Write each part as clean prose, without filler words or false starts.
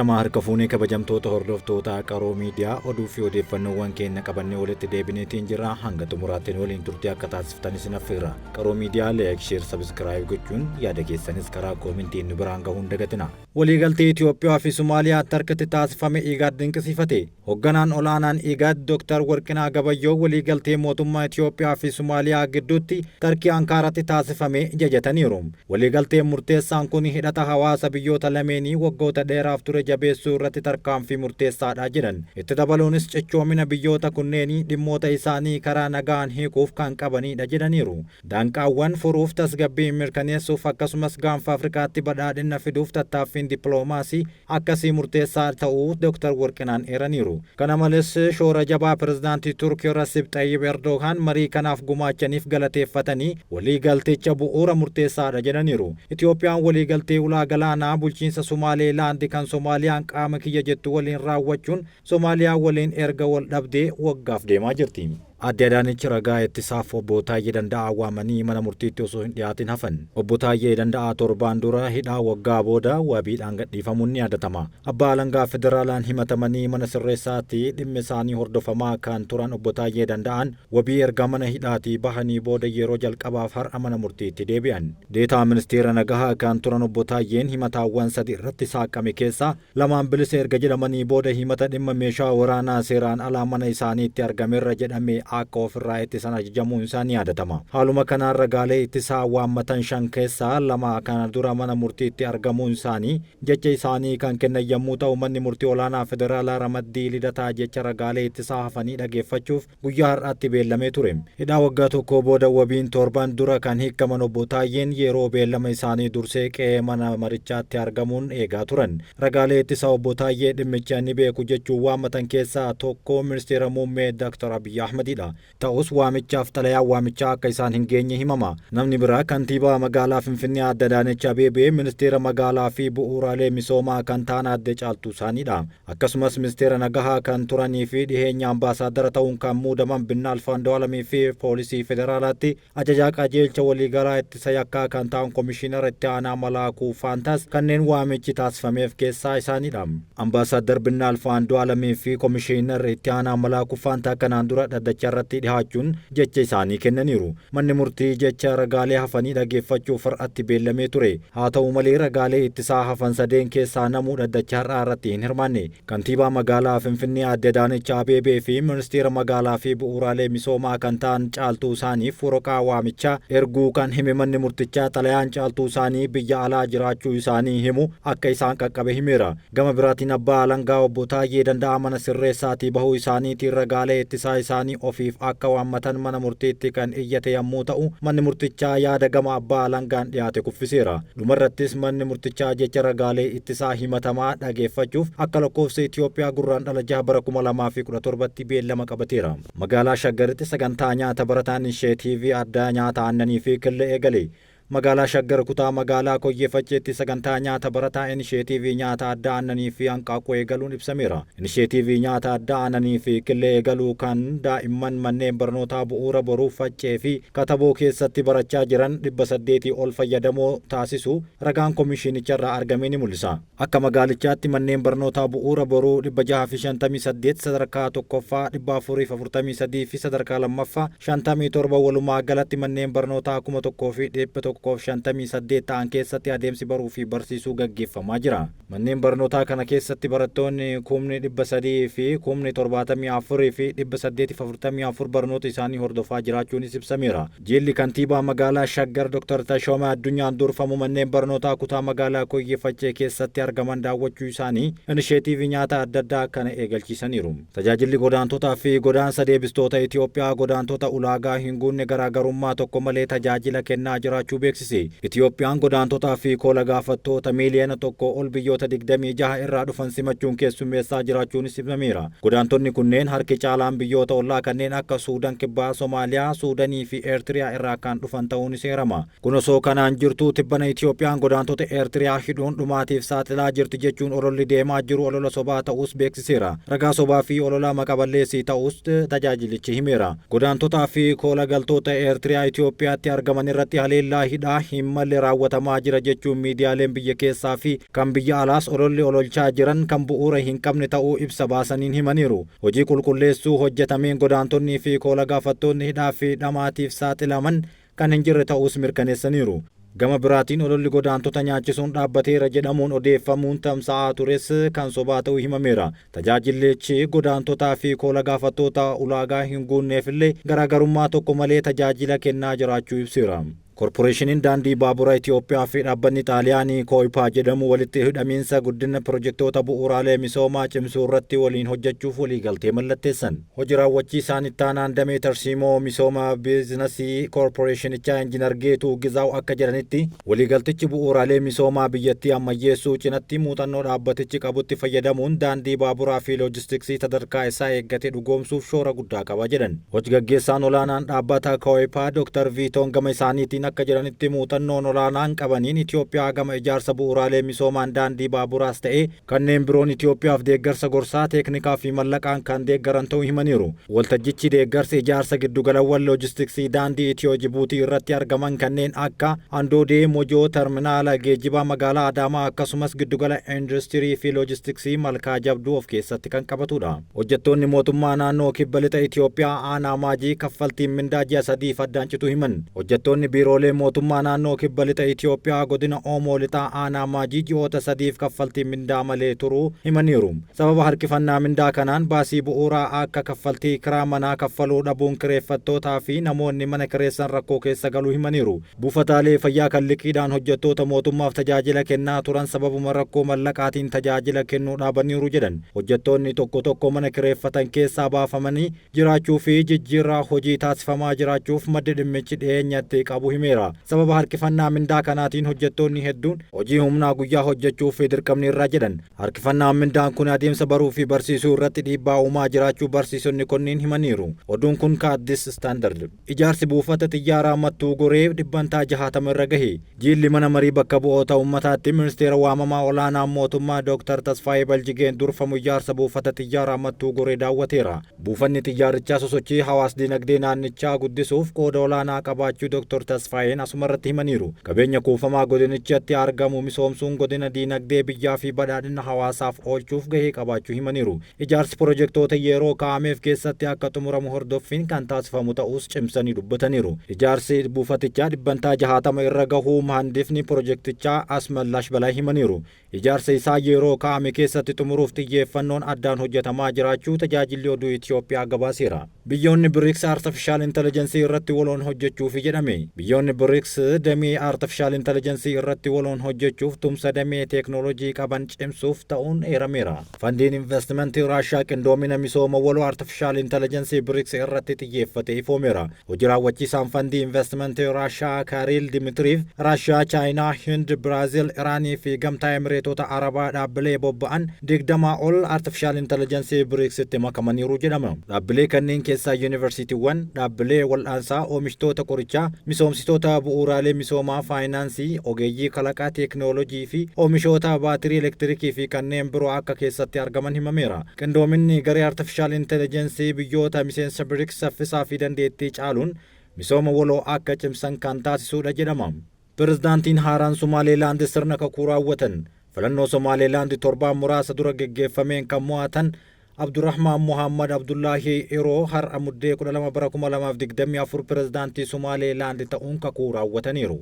Ashamaa harka fuunee kabajamtoota hordoftoota Qaroo Miidiyaa, oduu fi odeeffannoowwan keenya qabannee walitti deebineetiin jira. Hanga xumuraatti waliin turtii akka taasiftan isin affeera. Qaroo Miidiyaa like, share, subscribe gochuun yaada keessanis karaa koomintiin nu biraan gahuun dagatina. Waliigaltee Itoophiyaa fi Somaaliyaatti harkatti taasifame IGAD dinqisiifate. Hoogganaan olaanaan IGAD Dr. Warqinaa Gabayyoo waliigaltee mootummaa Itoophiyaa fi Somaaliyaa gidduutti Tarkii Ankaaratti taasifame jajataniiru. Waliigalteen murteessaan kun hidhata hawaasa biyyoota lameenii waggoota dheeraaf ture jabeessuu irratti tarkaanfii murteessaadha jedhan. Itti dabaluunis cichoomina biyyoota kunneenii dhimmoota isaanii karaa nagaan hiikuuf kan qabanidha jedhaniiru. Danqaawwan furuuf, tasgabbii mirkaneessuuf, akkasumas gaanfa Afrikaatti badhaadhina fiduuf tattaaffiin dippiloomaasii akkasii murteessaa ta'uu Dr. Warqinaan eeraniiru. Kana malees shoora jabaa pirezidaantii Turkii Recep Tayyip Erdogan marii kanaaf gumaachaniif galateeffatanii waliigalticha bu'uura murteessaadha jedhaniiru. Itoophiyaan waliigaltee ulaa galaanaa bulchiinsa Somaaleelaandi kan Somaaliyaan qaama kiyya jettu waliin raawwachuun Somaaliyaa waliin erga wal dhabdee waggaaf deemaa jirti. Aadde Adaanech ragaa ittisaaf obbo Taayyee Danda'aa waamanii mana murtiitti osoo hin dhiyaatin hafan. Obbo Taayyee Danda'aa torbaan dura hidhaa waggaa booda wabiidhaan gadhiifamuun ni yaadatama. Abbaa alangaa federaalaan himatamanii mana sirreessaatti dhimmi isaanii hordofamaa kan turan obbo Taayyee Danda'aan wabii erga mana hidhaatii bahanii booda yeroo jalqabaaf har'a mana murtiitti deebi'an. Deetaa ministeera nagahaa kan turan obbo Taayyeen himataawwan sadi irratti saaqame keessaa lamaan bilisa erga jedhamanii booda himata dhimma meeshaa waraanaa seeraan alaa mana isaaniitti argamerra jedhame akka ofirraa ittisan ajajamuun isaa ni yaadatama. Haaluma kanaan ragaalee ittisaa waammatan shan keessaa lama kana dura mana murtiitti argamuun isaanii jecha isaanii kan kennan yommuu ta'u, manni murtii olaanaa federaalaa ramaddii Lidataa jecha ragaalee ittisaa hafanii dhageeffachuuf guyyaa har'aatti beellamee ture. Hidhaa waggaa tokko booda wabiin torban dura kan hiikaman obbo Taayyeen yeroo beellama isaanii dursee qe'ee mana marichaatti argamuun eegaa turan. Ragaalee ittisaa obbo Taayyee dhimmicha ni beeku jechuun waammatan keessaa tokko ministeera muummee Dr. Abiyyi Ahmedidha. Ta'us waamichaaf xalayaan waamichaa akka isaan hin geenye himama. Namni biraa kantiibaa magaalaa Finfinnee Aadde Adaanech Abeebee, ministeera magaalaa fi bu'uuraalee misoomaa kan ta'an Aadde Caaltuu Saaniidha. Akkasumas ministeera nagahaa kan turanii fi dhiheenya ambaasaaddara ta'uun kan muudaman Binnaalf Andu'aalamii fi poolisii federaalaatti ajajaa qajeelcha waliigalaa ittisa yakkaa kan ta'an komishiinara itti aanaa Malaakuu Faantaas kanneen waamichi taasifameef keessaa isaaniidha. Ambaasaaddar Binnaalf Andu'aalamii fi komishiinarri itti aanaa Malaakuu Faantaa kanaan dura dhaddacha irratti dhihaachuun jecha isaanii kennaniiru. Manni murtii jecha ragaalee hafanii dhageeffachuuf har'atti beellamee ture. Haa ta'u malee ragaalee ittisaa hafan sadeen keessaa namuu dhaddacha har'aa irratti hin hirmaanne. Kantiibaa magaalaa Finfinnee Aadde Adaanech Abeebee fi ministeera magaalaa fi bu'uuraalee misoomaa kan ta'an Caaltuu Saaniif waraqaa waamichaa erguu kan hime manni murtichaa xalayaan Caaltuu Saanii biyya alaa jiraachuu isaanii himu akka isaan qaqqabe himeera. Gama biraatiin abbaa alangaa obbo Taayyee Danda'aa mana sirreessaatii bahuu isaaniitiin ragaalee ittisaa isaanii ofiif akka waammatan mana murtiitti kan iyyate yommuu ta'u, manni murtichaa yaada gama abbaa alangaan dhiyaate kuffiseera. Dhumarrattis manni murtichaa jecha ragaalee ittisaa himatamaa dhageeffachuuf akka lakkoofsa Itoophiyaa Gurraandhala 6 bara 2017tti beellama qabateera. Magaalaa Shaggaritti sagantaa nyaata barataa inisheetiivii addaa nyaata aannanii fi killee eegale. Magaalaa Shaggar kutaa magaalaa Koyyee Facceetti sagantaa nyaata barataa inisheetiivii nyaata addaa aannanii fi hanqaaquu eegaluun ibsameera. Inisheetiivii nyaata addaa aannanii fi killee eegaluu kan daa'imman manneen barnootaa bu'uura boruu Faccee fi Kataboo keessatti barachaa jiran 800 ol fayyadamoo taasisu ragaan komishiinicharraa argame ni mul'isa. Akka magaalichaatti manneen barnootaa bu'uura boruu 658 sadarkaa tokkoffaa 443 fi sadarkaa lammaffaa 57 walumaa galatti manneen barnootaa 1158 ta'an keessatti adeemsi baruu fi barsiisuu gaggeeffamaa jira. Manneen barnootaa kana keessatti barattoonni kumni 300 fi kumni 74 fi 844 barnoota isaanii hordofaa jiraachuunis ibsameera. Jilli kantiibaa magaalaa Shaggar Dr. Tashoomee Addunyaan durfamu manneen barnootaa kutaa magaalaa Koyyee Faccee keessatti argaman daawwachuu isaanii inisheetiivii nyaata adda addaa kana eegalchiisaniiru. Tajaajilli godaantotaa fi godaansa deebistoota Itoophiyaa godaantota ulaagaa hin guunne garaagarummaa tokko malee tajaajila kennaa jiraachuu beeksise. Itoophiyaan godaantotaa fi koola gaafattoota miiliyoona 1 ol biyyoota 26 irraa dhufan simachuun keessummeessaa jiraachuunis ibsameera. Godaantonni kunneen harki caalaan biyyoota ollaa kanneen akka Suudaan Kibbaa, Somaaliyaa, Suudanii fi Eertiriyaa irraa kan dhufan ta'uun seerama. Kun osoo kanaan jirtu tibbana Itoophiyaan godaantota Eertiriyaa hidhuun dhumaatiif saaxilaa jirti jechuun ololli deemaa jiru olola sobaa ta'us beeksiseera. Ragaa sobaa fi olola maqaballeessii ta'us tajaajilichi himeera. Godaantotaa fi koola galtoota Eertiriyaa Itoophiyaatti argaman irratti haleellaa hidhaa hidhaa hin malle raawwatamaa jira jechuun miidiyaaleen biyya keessaa fi kan biyya alaas ololli ololchaa jiran kan bu'uura hin qabne ta'uu ibsa baasaniin himaniiru. Hojii qulqulleessuu hojjetameen godaantonnii fi koola gaafattoonni hidhaa fi dhamaatiif saaxilaman kan hin jirre ta'uus mirkaneessaniiru. Gama biraatiin ololli godaantota nyaachisuun dhaabbateera jedhamuun odeeffamuun tamsa'aa tures kan sobaa ta'uu himameera. Tajaajillichi godaantotaa fi koola gaafattoota ulaagaa hin guunneefillee garaagarummaa tokko malee tajaajila kennaa jiraachuu ibseera. Korporeeshiniin daandii baabura Itoophiyaa fi dhaabbanni Xaaliyaanii Kooyipaa jedhamu walitti hidhamiinsa guddina pirojektoota bu'uuraalee misoomaa cimsuu irratti waliin hojjechuuf waliigaltee mallatteessan. Hojii raawwachiisaan ittaanaan damee tarsiimoo misooma biizinasii korporeeshinichaa Injiinar Geetuu Gizaaw akka jedhanitti, waliigaltichi bu'uuraalee misoomaa biyyattii ammayyeessuu cinatti muuxannoo dhaabbatichi qabutti fayyadamuun daandii baaburaa fi loojistiksii sadarkaa isaa eeggate dhugoomsuuf shoora guddaa qaba jedhan. Hojii gaggeessaan olaanaan dhaabbata Kooyipaa Dr. Viitoon gama isaaniitiin akka jedhanitti, muuxannoon olaanaan qabaniin Itoophiyaa gama ijaarsa bu'uuraalee misoomaan daandii baaburaas ta'ee kanneen biroon Itoophiyaaf deeggarsa gorsaa, teeknikaa fi mallaqaan kan deeggaran ta'uu himaniiru. Waltajjichi deeggarsa ijaarsa giddugalawwan loojistiksii daandii Itiyoo Jibuutii irratti argaman kanneen akka Andoodee, Mojoo, terminaala geejjibaa magaalaa Adaamaa akkasumas giddugala industirii fi loojistiksii Malkaa Jabduu of keessatti kan qabatudha. Hojjettoonni mootummaa naannoo Kibba Lixa Itoophiyaa aanaa Maajii kaffaltiin mindaa ji'a 3f addaan cituu himan. Hojjettoonni biiroolee mootummaa naannoo Kibba Lixa Itoophiyaa godina Oomoo Lixaa aanaa Maajii ji'oota 3f kaffaltii mindaa malee turuu himaniiru. Sababa harkifannaa mindaa kanaan baasii bu'uuraa akka kaffaltii kiraa manaa kaffaluu dhabuun kireeffattootaa fi namoonni mana kireessan rakkoo keessa galuu himaniiru. Buufataalee fayyaa kan liqiidhaan hojjettoota mootummaaf tajaajila kennaa turan sababuma rakkoo mallaqaatiin tajaajila kennuu dhaabaniiru jedhan. Hojjettoonni tokko tokko mana kireeffatan keessaa baafamanii jiraachuu fi jijjiirraa hojii taasifamaa jiraachuuf maddi dhimmichi dhiyeenyatti qabu himeera. Sababa harkifannaa mindaa kanaatiin hojjettoonni hedduun hojii humnaa guyyaa hojjechuuf dirqamni irraa jedhan. Harkifannaan mindaan kun adeemsa baruu fi barsiisuu irratti dhiibbaa uumaa jiraachuu barsiisonni kunniin himaniiru. Oduun kun ka Addis Standard. Ijaarsi buufata xiyyaaraa Mattuu Goree 60% irra gahe. Jiilli mana marii bakka bu'oota uummataatti ministeera waamamaa olaanaa mootummaa Dr. Tasfaayee Baljigeen durfamu ijaarsa buufata xiyyaaraa Mattuu Goree daawwateera. Buufanni xiyyaarichaa sosochii hawaas dinagdee naannichaa guddisuuf qooda olaanaa qabaachuu Dr. Tasfaayeen asumarratti himaniiru. Qabeenya kuufamaa godinichatti argamu misoomsuun godina diinagdee biyyaa fi badhaadhina hawaasaaf oolchuuf gahee qabaachuu himaniiru. Ijaarsi pirojektoota yeroo kaa'ameef keessatti akka xumuramu hordoffiin kan taasifamu ta'us cimsanii dubbataniiru. Ijaarsi buufatichaa 60% irra gahuu mahandifni pirojektichaa Asmallash Balaa himaniiru. Ijaarsa isaa yeroo kaa'ame keessatti xumuruuf xiyyeeffannoon addaan hojjetamaa jiraachuu tajaajilli oduu Itoophiyaa gabaaseera. Biyyoonni BRICS Artificial Intelligence irratti waloon hojjechuuf jedhame. Biyyoonni BRICS damee Artificial Intelligence irratti waloon hojjechuuf tumsa damee teeknooloojii qaban cimsuuf ta'uun eerameera. Fandiin investimentii Raashaa qindoomina misooma waloo Artificial Intelligence BRICS irratti xiyyeeffate ifoomeera. Hojii raawwachiisaan fandii investimentii Raashaa Kaariil Dimitiriif Raashaa, Chaayinaa, Hind, Biraazil, Iraanii fi Gamtaa Emireetota Arabaa dhaabbilee bobba'an 20 ol Artificial Intelligence BRICSitti makamaniiru jedhama. Dhaabbilee kanneen keessaa yuunivarsiitiiwwan, dhaabbilee wal'aansaa, oomishtoota qorichaa, misoomsitoota bu'uuraalee misoomaa, faayinaansii, ogeeyyii kalaqaa teeknooloojii fi oomishoota baatirii elektirikii fi kanneen biroo akka keessatti argaman himameera. Qindoominni garee Artificial Intelligence biyyoota miseensa BRICS saffisaa fi dandeettii caaluun misooma waloo akka cimsan kan taasisudha jedhama. Pirezidaantiin haaraan Somaaleelaand sirna kakuu raawwatan. Filannoo Somaaleelaand torbaan muraasa dura geggeeffameen kan mo'atan Abdurrahmaan Muhammad Abdullaahii Iroo har'a Muddee 12 bara 2024 pirezidaantii Somaaleelaand ta'uun kakuu raawwataniiru.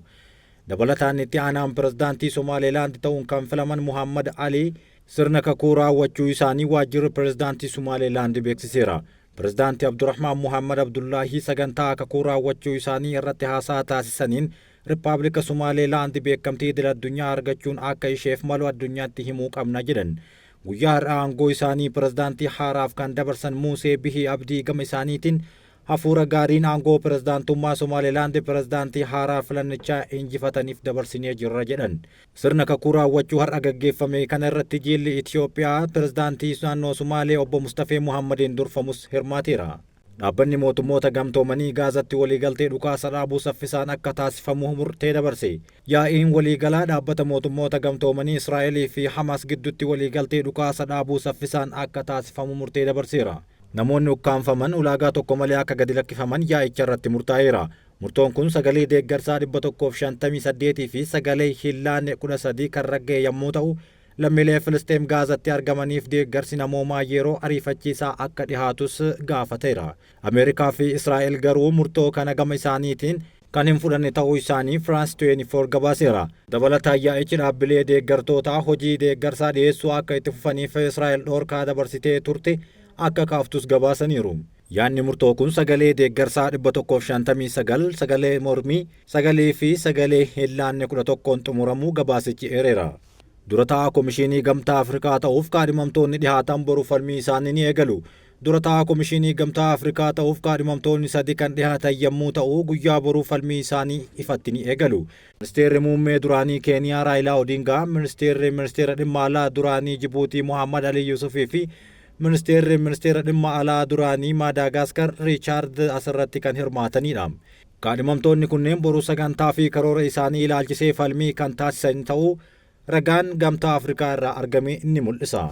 Dabalataan itti aanaan pirezidaantii Somaaleelaand ta'uun kan filaman Muhammad Ali sirna kakuu raawwachuu isaanii waajjirri pirezidaantii Somaaleelaand beeksiseera. Pirezidaantii Abdurrahmaan Muhammad Abdullaahii sagantaa kakuu raawwachuu isaanii irratti haasaa taasisaniin, Rippaabilika Somaaleelaand beekamtii idil addunyaa argachuun akka isheef malu addunyaatti himuu qabna jedhan. Guyyaa har'a aangoo isaanii pirezidaantii haaraaf kan dabarsan Muusee Bihii Abdii gama isaaniitiin, hafuura gaariin aangoo pirezidaantummaa Somaaleelaand pirezidaantii haaraa filannichaa injifataniif dabarsinee jirra jedhan. Sirna kakuu raawwachuu har'a gaggeeffame kana irratti jiilli Itiyoophiyaa pirezidaantii naannoo Somaalee obbo Mustafee Muhammadiin durfamus hirmaateera. Dhaabbanni mootummoota gamtoomanii Gaazatti waliigaltee dhukaasa dhaabuu saffisaan akka taasifamu murtee dabarse. Yaa'iin waliigalaa dhaabbata mootummoota gamtoomanii Israa'elii fi Hamaas gidduutti waliigaltee dhukaasa dhaabuu saffisaan akka taasifamu murtee dabarseera. Namoonni ukkaanfaman ulaagaa tokko malee akka gadi lakkifaman yaa'icha irratti murtaa'eera. Murtoon kun sagalee deeggarsaa 158 fi sagalee hin laanne 13 kan ragga'e yommuu ta'u, lammiilee Filisxeem Gaazatti argamaniif deeggarsi namoomaa yeroo ariifachiisaa akka dhihaatus gaafateera. Ameerikaa fi Israa'el garuu murtoo kana gama isaaniitiin kan hin fudhanne ta'uu isaanii France 24 gabaaseera. Dabalataan yaa'ichi dhaabbilee deeggartootaa hojii deeggarsaa dhiyeessuu akka itti fufaniif Israa'el dhoorkaa dabarsitee turte akka kaaftus gabaasaniiru. Yaadni murtoo kun sagalee deeggarsaa 159, sagalee mormii, sagalee fi sagalee hin laanne 11n xumuramuu gabaasichi eereera. Dura taa'aa Komishinii Gamtaa Afrikaa ta'uuf kaadhimamtoonni dhihaatan boru falmii isaanii ni eegalu. Dura taa'aa Komishinii Gamtaa Afrikaa ta'uuf kaadhimamtoonni sadi kan dhihaatan yommuu ta'u, guyyaa boruu falmii isaanii ifatti ni eegalu. Ministeerri muummee duraanii Keeniyaa Raayilaa Odingaa, Ministeerri Ministeera Dhimma Alaa duraanii Jibuutii Mohammad Ali Yusufii fi Ministeerri Ministeera Dhimma Alaa duraanii Maadaagaaskar Riichaard asirratti kan hirmaatanidha. Kaadhimamtoonni kunneen boruu sagantaa fi karoora isaanii ilaalchisee falmii kan taasisan ta'uu ragaan Gamtaa Afrikaa irraa argame ni mul'isa.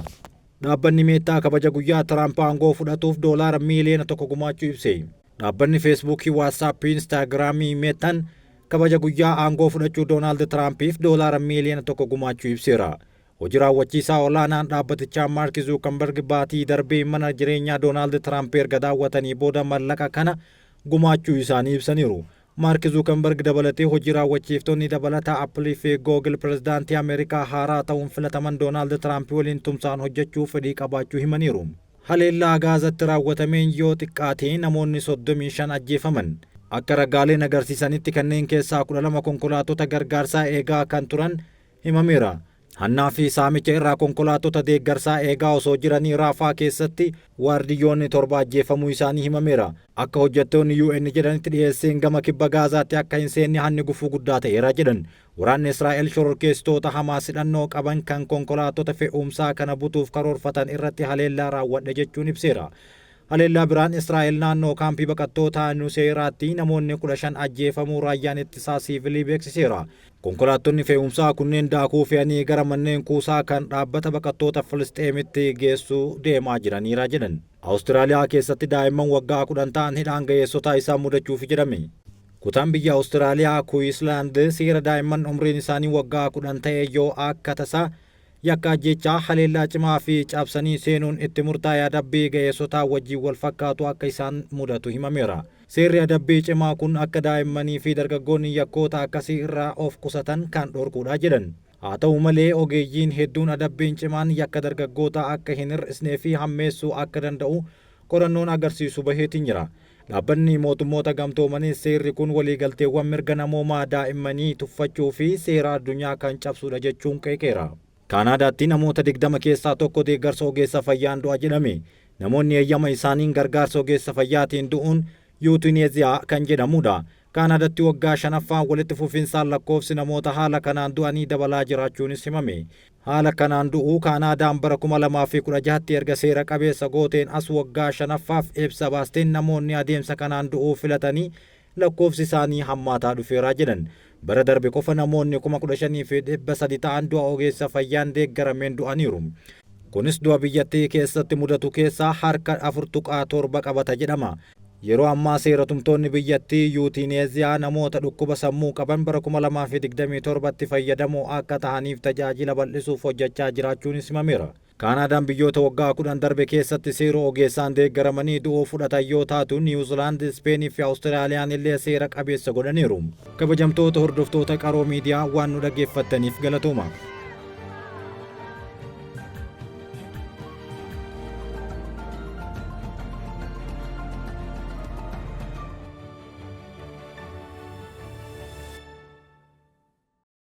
Dhaabbanni Meettaa kabaja guyyaa Tiraamp aangoo fudhatuuf doolaara miiliyoona 1 gumaachuu ibse. Dhaabbanni Feesbuukii, Waatsaappii, Instaagiraamii Meettaan kabaja guyyaa aangoo fudhachuu Doonaald Tiraampiif doolaara miiliyoona 1 gumaachuu ibseera. Hojii raawwachiisaa olaanaan dhaabbatichaa Maark Zuukanberg baatii darbee mana jireenyaa Doonaald Tiraamp erga daawwatanii booda mallaqa kana gumaachuu isaanii ibsaniiru. Maark Zuukanberg dabalatee hojii raawwachiiftonni dabalataa Appilii fi Googil pirezidaantii Ameerikaa haaraa ta'uun filataman Doonaald Tiraamp waliin tumsaan hojjechuu fedhii qabaachuu himaniiru. Haleellaa Gaazatti raawwatameen yoo xiqqaate namoonni 35 ajjeefaman. Akka ragaaleen agarsiisanitti kanneen keessaa 12 konkolaattota gargaarsaa eegaa kan turan himameera. Hannaa fi saamicha irraa konkolaattota deeggarsaa eegaa osoo jiranii Raafaa keessatti waardiyyoonni 7 ajjeefamuu isaanii himameera. Akka hojjettoonni UN jedhanitti dhiyeessiin gama kibba Gaazaatti akka hin seenne hanni gufuu guddaa ta'eera jedhan. Waraanni Israa'el shororkeessitoota Hamaas hidhannoo qaban kan konkolaattota fe'umsaa kana butuuf karoorfatan irratti haleellaa raawwadhe jechuun ibseera. Haleellaa biraan Israa'el naannoo kaampii baqattootaa Nuseeraatti namoonni 15 ajjeefamuu raayyaan ittisaa siivilii beeksiseera. Konkolaattonni fe'umsaa kunneen daakuu fe'anii gara manneen kuusaa kan dhaabbata baqattoota Filisxeemitti geessuu deemaa jiraniira jedhan. Awustiraaliyaa keessatti daa'imman waggaa 10 ta'an hidhaan ga'eessotaa isaan mudachuuf jedhame. Kutaan biyya Awustiraaliyaa Kuwiislaand seera daa'imman umriin isaanii waggaa 10 ta'e yoo akka tasaa yakka ajjechaa haleellaa cimaa fi cabsanii seenuun itti murtaa'e adabbii ga'eessotaa wajjin wal fakkaatu akka isaan mudatu himameera. Seerri adabbii cimaa kun akka daa'immanii fi dargaggoonni yakkoota akkasii irraa of qusatan kan dhorkuudha jedhan. Haa ta'u malee ogeeyyiin hedduun adabbiin cimaan yakka dargaggoota akka hin hir'isnee fi hammeessuu akka danda'u qorannoon agarsiisu baheetiin jira. Dhaabbanni mootummoota gamtoomanii seerri kun waliigalteewwan mirga namoomaa daa'immanii tuffachuu fi seera addunyaa kan cabsuudha jechuun qeeqeera. Kaanaadaatti namoota 20 keessaa tokko deeggarsa ogeessa fayyaan du'a jedhame. Namoonni eeyyama isaaniin gargaarsa ogeessa fayyaatiin du'uun yuutineeziyaa kan jedhamudha. Kaanaadaatti waggaa 5ffaan walitti fufinsaan lakkoofsi namoota haala kanaan du'anii dabalaa jiraachuunis himame. Haala kanaan du'uu Kaanaadaan bara 2016tti erga seera qabeessa gooteen as waggaa 5ffaaf ibsa baasteen namoonni adeemsa kanaan du'uu filatanii lakkoofsi isaanii hammaataa dhufeera jedhan. Bara darbe qofa namoonni 15,300 ta'an du'a ogeessa fayyaan deeggarameen du'aniiru. Kunis du'a biyyattii keessatti mudatu keessaa harka 4.7 qabata jedhama. Yeroo ammaa seera tumtoonni biyyattii yuutineeziyaa namoota dhukkuba sammuu qaban bara 2027tti fayyadamoo akka ta'aniif tajaajila bal'isuuf hojjechaa jiraachuunis himameera. Kaanaadaan biyyoota waggaa 10 darbe keessatti seera ogeessaan deeggaramanii du'uu fudhatan yoo taatu, Niwuzilaand, Ispeenii fi Awustiraaliyaan illee seera qabeessa godhaniiru. Kabajamtoota hordoftoota Qaroo Miidiyaa waan nu dhaggeeffattaniif galatooma.